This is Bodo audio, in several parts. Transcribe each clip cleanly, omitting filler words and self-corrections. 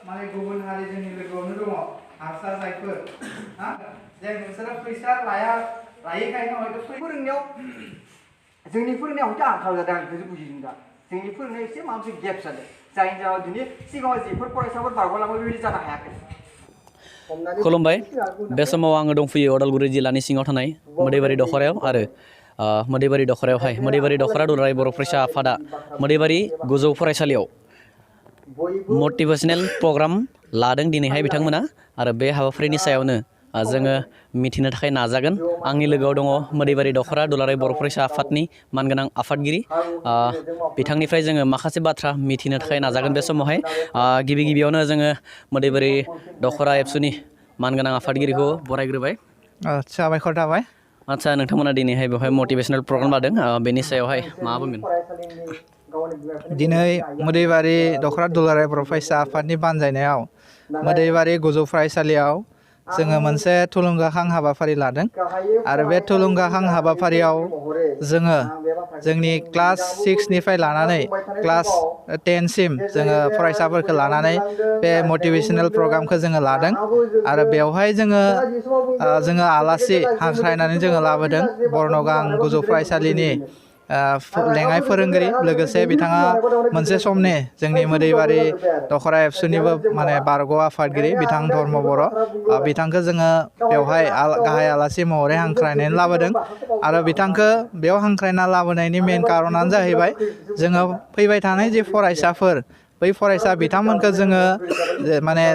माने गुबुन हारि जोंनि लोगोआवनो दङ हारसा जायफोर जे नोंसोरो फैसा लायैखायनो हयथ' फोरोंनायाव जोंनि फोरोंनायाव हयथ' आंखाल जादों आं बेखौसो बुजिदों दा जोंनि फोरोंनायाव एसे माबा मोनसे गेप जादों जायनि जाहोनाव दिनै सिगाङाव जेफोर फरायसाफोर बारग'लाङो बेबायदि जानो हायाखै खुलुमबाय बे समाव आङो दंफैयो उदालगुरि जिल्लानि सिङाव थानाय मोदैबारि दखरायाव आरो मोदैबारि दखरायावहाय मोदैबारि दखरा दुलाराय बर' फरायसा आफादा मोदैबारि गोजौ फरायसालियाव मटिभेशनेल प्रग्राम लादों दिनैहाय बिथांमोना आरो बे हाबाफारिनि सायावनो जोङो मिथिनो थाखाय नाजागोन आंनि लोगोआव दङ मोदैबारि दखरा दुलाराय बर' फरायसा आफादनि मानगोनां आफादगिरि बिथांनिफ्राय जोङो माखासे बाथ्रा मिथिनो थाखाय नाजागोन बे समावहाय गिबियावनो जोङो मोदैबारि दखरा एबसुनि मानगोनां आफादगिरिखौ बरायग्रोबाय साबायखर थाबाय आदसा नोंथांमोना दिनैहाय बेवहाय मटिभेशनेल प्रग्राम लादों बेनि सायावहाय मा बुंगोन दिनै मोदैबारि दखरा दुलाराय बर' फरायसा आफादनि बानजायनायाव मोदैबारि गोजौ फरायसालियाव जोङो मोनसे थुलुंगाखां हाबाफारि लादों आरो बे थुलुंगाखां हाबाफारियाव जोङो जोंनि क्लास 6 निफ्राय लानानै क्लास 10 सिम जोङो फरायसाफोरखौ लानानै बे मटिभेशनेल प्रग्रामखौ जोङो लादों आरो बेवहाय जोङो आलासि हांख्रायनानै जोङो लाबोदों बर्नगां गोजौ फरायसालिनि लेङाइ फोरोंगिरि लोगोसे बिथाङा मोनसे समनि जोंनि मोदैबारि दखरा एबसुनिबो माने बारग' आफादगिरि बिथां धर्म बर' बिथांखौ जोङो बेवहाय गाहाय आलासि महरै हांख्रायनानै लाबोदों आरो बिथांखौ बेयाव हांख्रायना लाबोनायनि मेन कारनानो जाहैबाय जोङो फैबाय थानाय जे फरायसाफोर बै फरायसा बिथांमोनखौ जोङो माने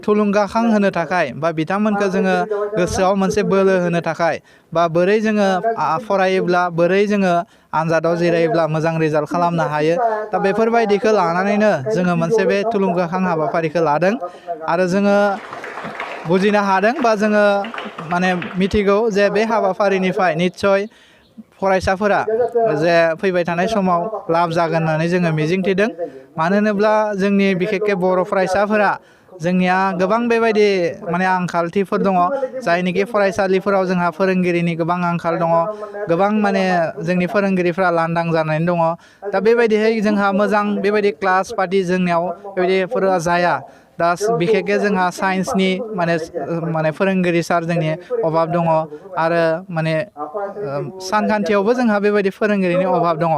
थुलुंगाखां होनो थाखाय बा बिथांमोनखौ जोङो गोसोआव मोनसे बोलो होनो थाखाय बा बोरै जोङो फरायोब्ला बोरै जोङो आनजादाव जिरायोब्ला मोजां रिजाल्ट खालामनो हायो दा बेफोरबायदिखौ लानानैनो जोङो मोनसे बे थुलुंगाखां हाबाफारिखौ लादों आरो जोङो बुजिनो हादों बा जोङो माने मिथिगौ जे बे हाबाफारिनिफ्राय निस्सय फरायसाफोरा जे फैबाय थानाय समाव लाब जागोन होननानै जोङो मिजिंथिदों मानो होनोब्ला जोंनि बिखेखके बर' फरायसाफोरा जोंनिया गोबां बेबायदि माने आंखालथिफोर दङ जायनिखि फरायसालिफोराव जोंहा फोरोंगिरिनि गोबां आंखाल दङ गोबां माने जोंनि फोरोंगिरिफ्रा लांदां जानानै दङ दा बेबायदिहाय जोंहा मोजां बेबायदि क्लास पार्टि जोंनियाव बेबायदिफोरा जाया दा बिखेखके जोंहा साइन्सनि माने फोरोंगिरि सार जोंनि अभाब दङ आरो माने सानखान्थियावबो जोंहा बेबायदि फोरोंगिरिनि अभाब दङ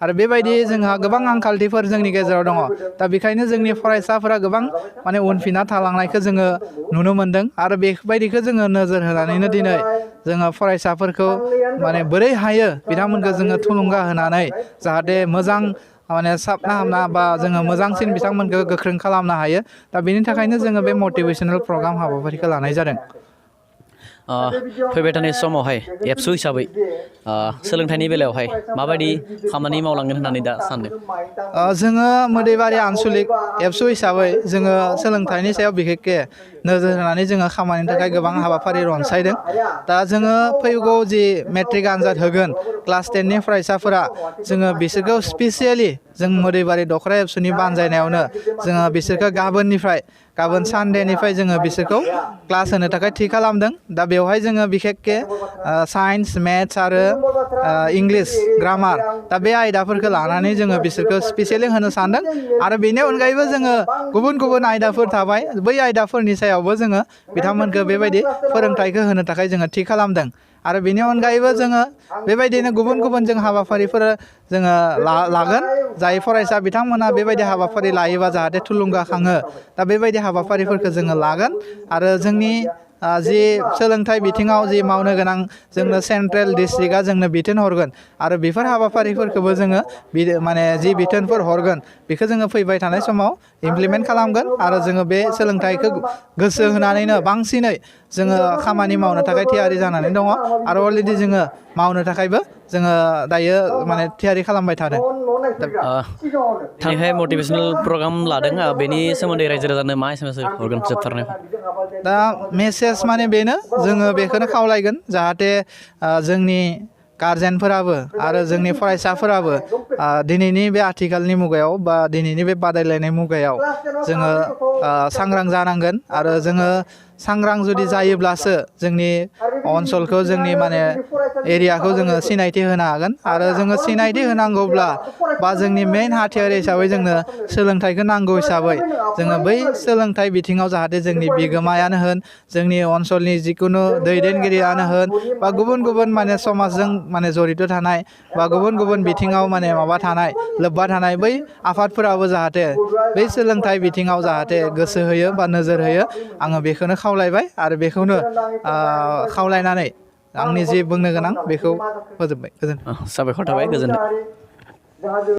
आरो बेबायदि जोंहा गोबां आंखालथिफोर जोंनि गेजेराव दङ दा बेखायनो जोंनि फरायसाफोरा गोबां माने उनफिनना थालांनायखौ जोङो नुनो मोनदों आरो बेबायदिखौ जोङो नोजोर होनानैनो दिनै जोङो फरायसाफोरखौ माने बोरै हायो बिथांमोनखौ जोङो थुलुंगा होनानै जाहाथे मोजां माने साबना हामना बा जोङो मोजांसिन बिथांमोनखौ गोख्रों खालामनो हायो दा बेनि थाखायनो जोङो बे मटिभेशनेल प्रग्राम हाबाफारिखौ लानाय जादों फैबाय थानाय समावहाय एबसु हिसाबै सोलोंथाइनि बेलायावहाय माबायदि खामानि मावलांगोन होननानै दा सानदों जोङो मोदैबारि आनसलिक एबसु हिसाबै जोङो सोलोंथाइनि सायाव बिखेखके नोजोर होनानै जोङो खामानिनि थाखाय गोबां हाबाफारि रनसायदों दा जोङो फैगौ जि मेट्रिक आनजाद होगोन क्लास 10 नि फरायसाफोरा जोङो बिसोरखौ स्पेसियेलि जों मोदैबारि दखरा एबसुनि बानजायनायावनो जोङो बिसोरखौ गाबोन सानडेनिफ्राय जोङो बिसोरखौ क्लास होनो थाखाय थि खालामदों दा बेवहाय जोङो बिखेखके साइन्स मेथ्स आरो इंलिश ग्रामार दा बे आयदाफोरखौ लानानै जोङो बिसोरखौ स्पेसियेलि होनो सानदों आरो बेनि अनगायैबो जोङो गुबुन आयदाफोर थाबाय बै आयदाफोरनि सायावबो जोङो बिथांमोनखौ बेबायदि फोरोंथाइखौ होनो थाखाय जोङो थि खालामदों आरो बेनि अनगायैबो जोङो बेबायदिनो गुबुन जों हाबाफारिफोर जोङो लागोन जाय फरायसा बिथांमोना बेबायदि हाबाफारि लायोबा जाहाथे थुलुंगाखाङो दा बेबायदि हाबाफारिफोरखौ जोङो लागोन आरो जोंनि जि सोलोंथाइ बिथिङाव जि मावनो गोनां जोंनो सेन्ट्रेल डिस्ट्रिक्टआ जोंनो बिथोन हरगोन आरो बेफोर हाबाफारिफोरखौबो जोङो माने जि बिथोनफोर हरगोन बेखौ जोङो फैबाय थानाय समाव इमप्लिमेन्ट खालामगोन आरो जोङो बे सोलोंथाइखौ गोसो होनानैनो बांसिनै जोङो खामानि मावनो थाखाय थियारि जानानै दङ आरो अलरेडि जोङो मावनो थाखायबो जोङो दायो माने थियारि खालामबाय थादों दिनैहाय मटिभेशनेल प्रग्राम लादों बेनि सोमोन्दै रायजो राजानो मा एसेमेस हरगोन जोबथारनायाव दा मेसेज माने बेनो जोङो बेखौनो खावलायगोन जाहाथे जोंनि गार्जेनफोराबो आरो जोंनि फरायसाफोराबो दिनैनि बे आथिखालनि मुगायाव बा दिनैनि बे बादायलायनाय मुगायाव जोङो सांग्रां जानांगोन आरो जोङो सांग्रां जुदि जायोब्लासो जोंनि ओनसोलखौ जोंनि माने एरियाखौ जोङो सिनायथि होनो हागोन आरो जोङो सिनायथि होनांगौब्ला बा जोंनि मेन हाथियार हिसाबै जोंनो सोलोंथाइखौ नांगौ हिसाबै जोङो बै सोलोंथाइ बिथिङाव जाहाथे जोंनि बिगोमायानो होन जोंनि ओनसोलनि जिखुनु दैदेनगिरियानो होन बा गुबुन गुबुन माने समाजजों माने जड़ित थानाय बा गुबुन गुबुन बिथिङाव माने माबा थानाय लोब्बा थानाय बै आफादफोराबो जाहाथे बै सोलोंथाइ बिथिङाव जाहाथे गोसो होयो बा नोजोर होयो आङो बेखौनो खावलायबाय आरो बेखौनो खावलायनानै आंनि जि बुंनो गोनां बेखौ फोजोबबाय गोजोन्थों साबायखर थाबाय गोजोन्थों